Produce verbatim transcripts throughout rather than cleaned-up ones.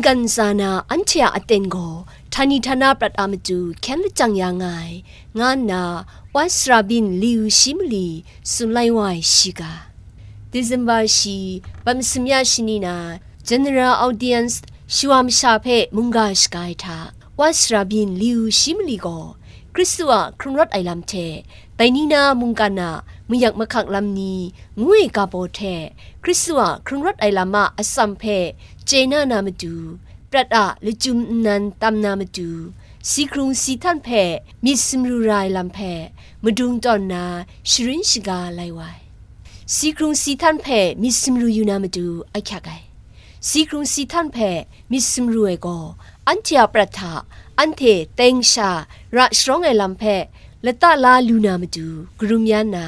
Ntsa na anhte a aten gaw htani htana prat a matu hkyen lajang ya nga ai, nga nna wa sara byin Liu shi mali tsun lai wa ai shiga. December shi, bam sumya shani na General Audience shawa masha hpe mungga shaga ai hta, wa sara byin Liu shi mali gaw Hkristu a hkrung rawt ai lam hte, dai ni na mungkan a mayak mahkak lam ni ngu ai ga baw hte, Hkristu a hkrung rawt ai lam a atsam hpe chye na na matu, prat a lachyum nnan tam na matu, si hkrung si htan hpe myit sumru ra ai lam hpe madung tawn nna sharin shaga lai wa ai. Si hkrung si htan hpe myit sumru yu na matu ahkyak ai. Si hkrung si htan hpe myit sumru ai gaw, anhte a prat hta anhte teng sha ra sharawng ai lam hpe lata la lu na matu karum ya nna,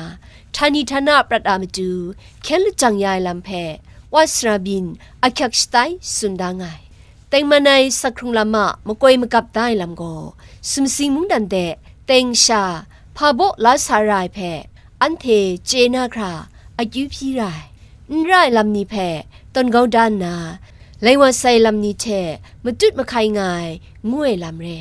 htani htana prat a matu hkyen lajang ya ai lam hpe wa sara byin ahkyak shatai tsun da nga ai. Tengman ai asak hkrung lam a makoi magap da ai lam gaw, sumsing mungdan de teng sha hpa baw la sa ra ai hpe anhte chye na hkra akyu hpyi ra ai. N ra ai lam ni hpe tawn kau da nna, lai wa sai lam ni hte matut mahkai nga ai ngu ai lam re.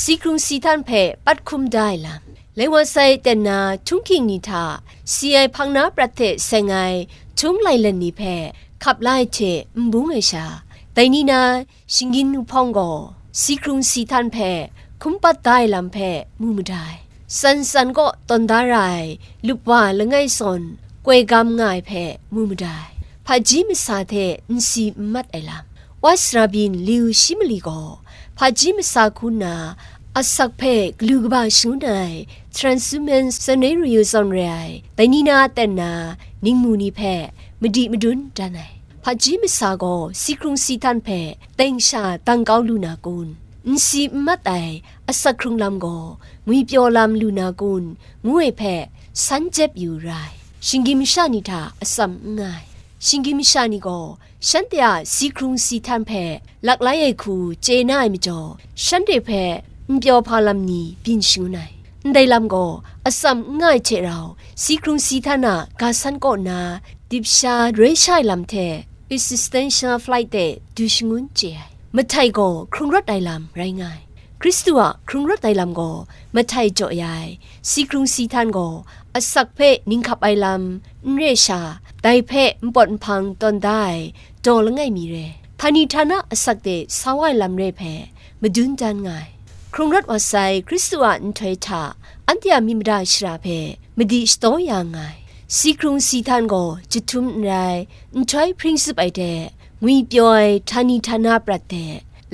Si hkrung si htan hpe pat hkum da ai lam. Lai wa sai ten na htunghking ni hta si ai hpang na prat hte seng ai htung lailen ni hpe hkap la ai hte n bung ai sha, dai ni na shinggyim nhpawng gaw si hkrung si htan hpe hkum pat da ai lam hpe mu mada ai. Tsan tsan kaw tawn da ra ai lup wa langai zawn koi gam nga ai hpe mu mada ai. Hpaji masa hte nsi n mat ai lam. Wa sara byin Liu shi mali gaw, hpaji masa hku nna asak hpe galu kaba shangun ai Transhuman Scenario zawn re ai, dai ni na ten na ningmu ni hpe madi madun dan ai. Hpaji masa gaw si hkrung si htan hpe teng sha dang kau lu na kun? Nsi n mat ai asak hkrung lam gaw ngwipyaw lam lu na kun? Ngu ai hpe san jep yu ra ai. Shinggyim masha ni hta atsam n nga ai. Shinggyim masha ni gaw shanhte a si hkrung si htan hpe laklai ai hku chye na ai majaw, shanhte hpe n pyaw hpa lam ni byin shangun ai. Ndai lam gaw atsam n nga ai hte rau, si hkrung si htan a ga san kaw nna dip sha roi sha ai lam hte, existential flight de du shangun chye ai. Mahtai gaw hkrung rawt ai lam rai nga ai. Hkristu a hkrung rawt ai lam gaw mahtai jaw ya ai. Si hkrung si htan gaw asak hpe ninghkap ai lam n re sha, dai hpe npawt nhpang tawn da ai daw langai mi re. Htani htana asak de sa wa ai lam re hpe madun dan nga ai. Hkrung rawt wa sai Hkristu a nhtoi hta anhte a myit mada shara hpe madi shadaw ya nga ai. Si hkrung si htan gaw jahtum n rai, nhtoi hpring zup ai de, ngwipyaw ai htani htana prat de,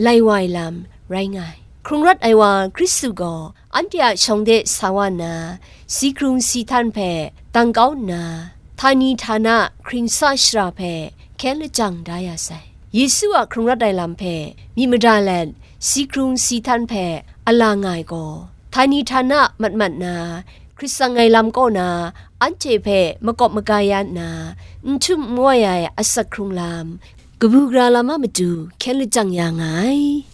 lai wa ai lam rai nga ai. Hkrung rawt ai wa Hkristu gaw anhte a shawng de sa wa nna, si hkrung si htan hpe dang kau nna, htani htana hkring sa shara hpe hkyen lajang da ya sai. Yesu a hkrung rawt ai lam hpe myit mada let, si hkrung si htan hpe a la nga ai gaw, htani htana mat mat na, hkrit tsang ai lam kaw na, anhte hpe makawp maga ya nna, n htum n wai ai asak hkrung lam, kabu gara lam a matu hkyen lajang ya nga ai.